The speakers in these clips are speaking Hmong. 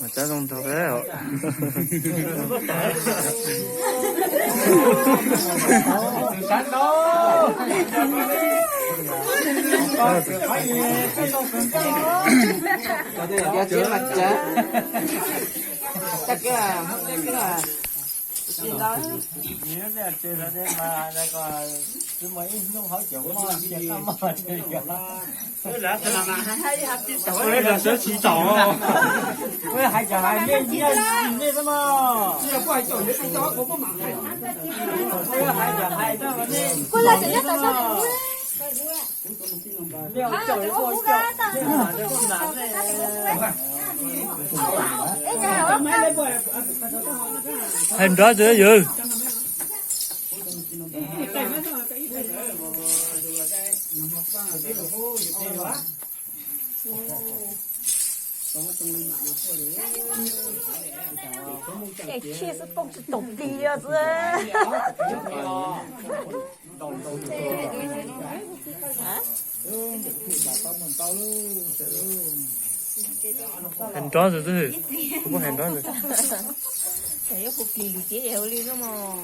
Mas cab zoo nraug thiab. Ua li los sawv tsis tau. Ua li hais tsam hais nej nyiaj nej xwb mog. Ua li hais tsam hais tau nej. Hais nrov tsis yog. Ces khiaj xwb poob tsis taus plig li xwb. Hais nrov ntawd xwb, kuv muab hais nrov ntawd. Ces yuav hu plig lwm tiam ua li no mog.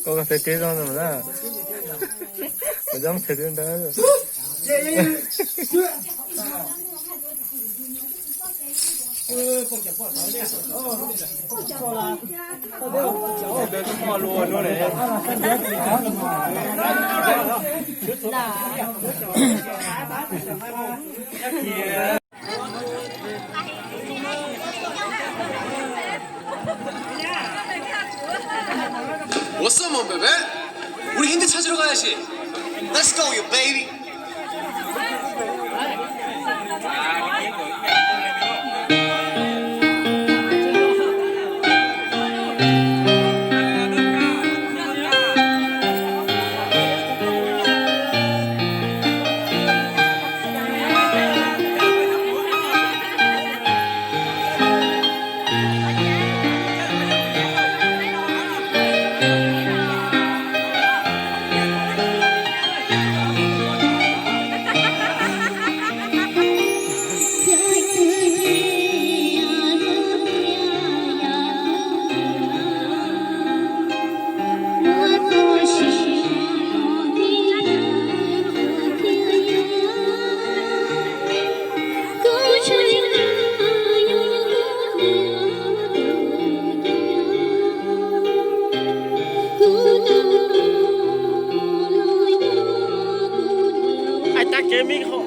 Koj txhais tes zoo na, koj txhais tes ntawd. What's up, my baby? 우리 힌트 찾으러 가야지. Let's go, you baby. Ai tag kev me qhov.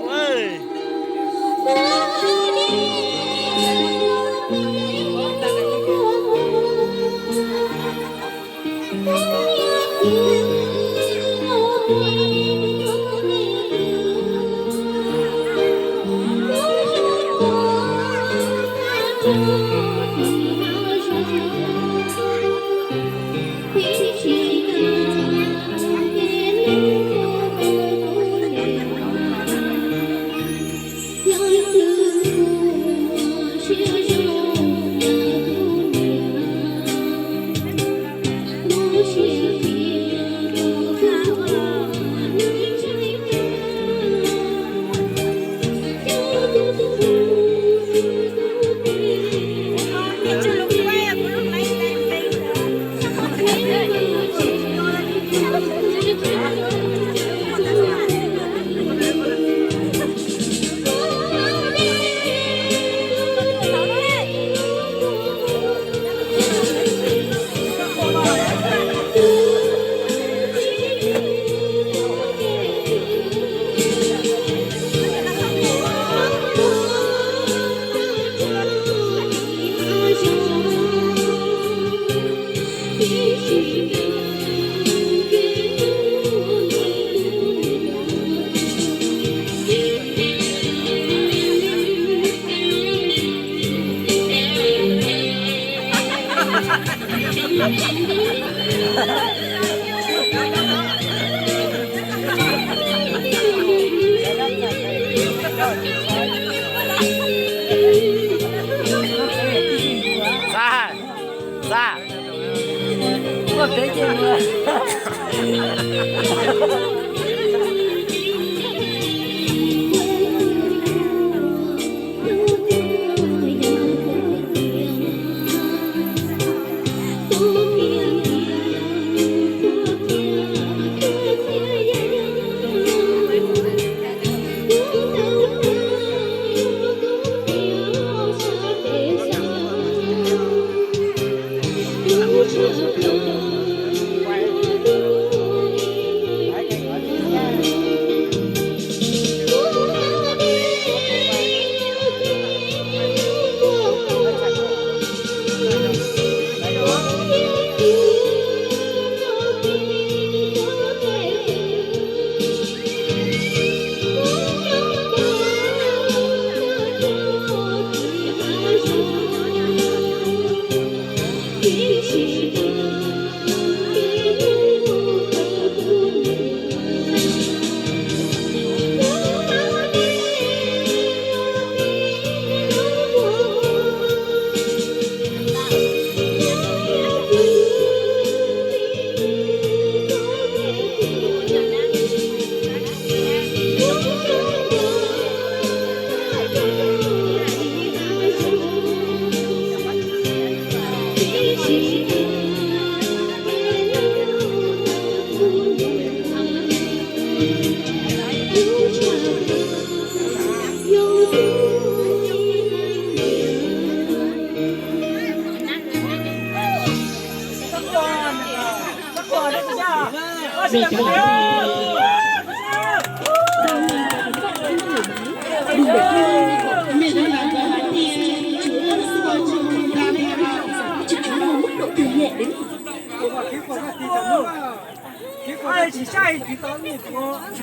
Xa, xa.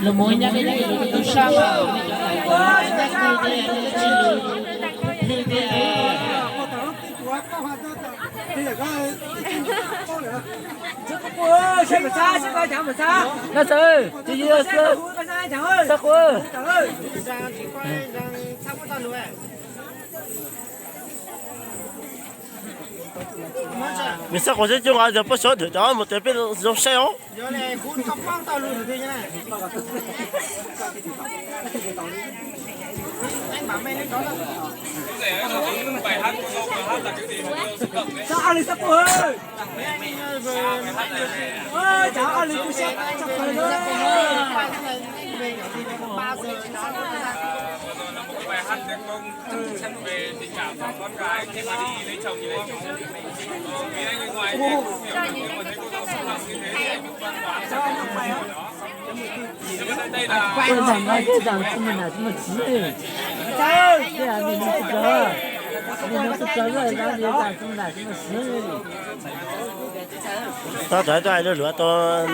Lus muaj nyab deb deb lus tus sab mas, nej cov laus nyab twg ces lus twg ces lus twg ces. Nab Xab, tsis yog Xab Quav. Nws Xab Quav coob coob os, yog peb suav dhwm cov mus tes peb zoo saib os. Tau tau hais lus luav tau,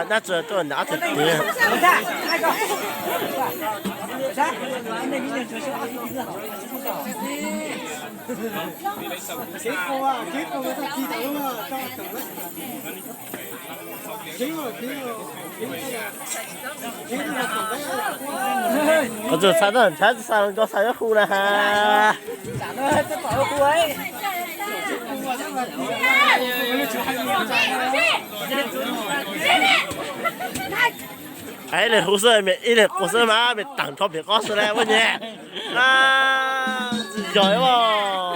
nab tsi tuaj nab tsi tiag. Qhov txug txha txog ntshav tsis xav nkaus xav yuav hu na has. Ib leeg hu xwb, ib leeg quas xwb mas mej taag nrho pem qub xwb lawm ua nyem. Tsis yog os.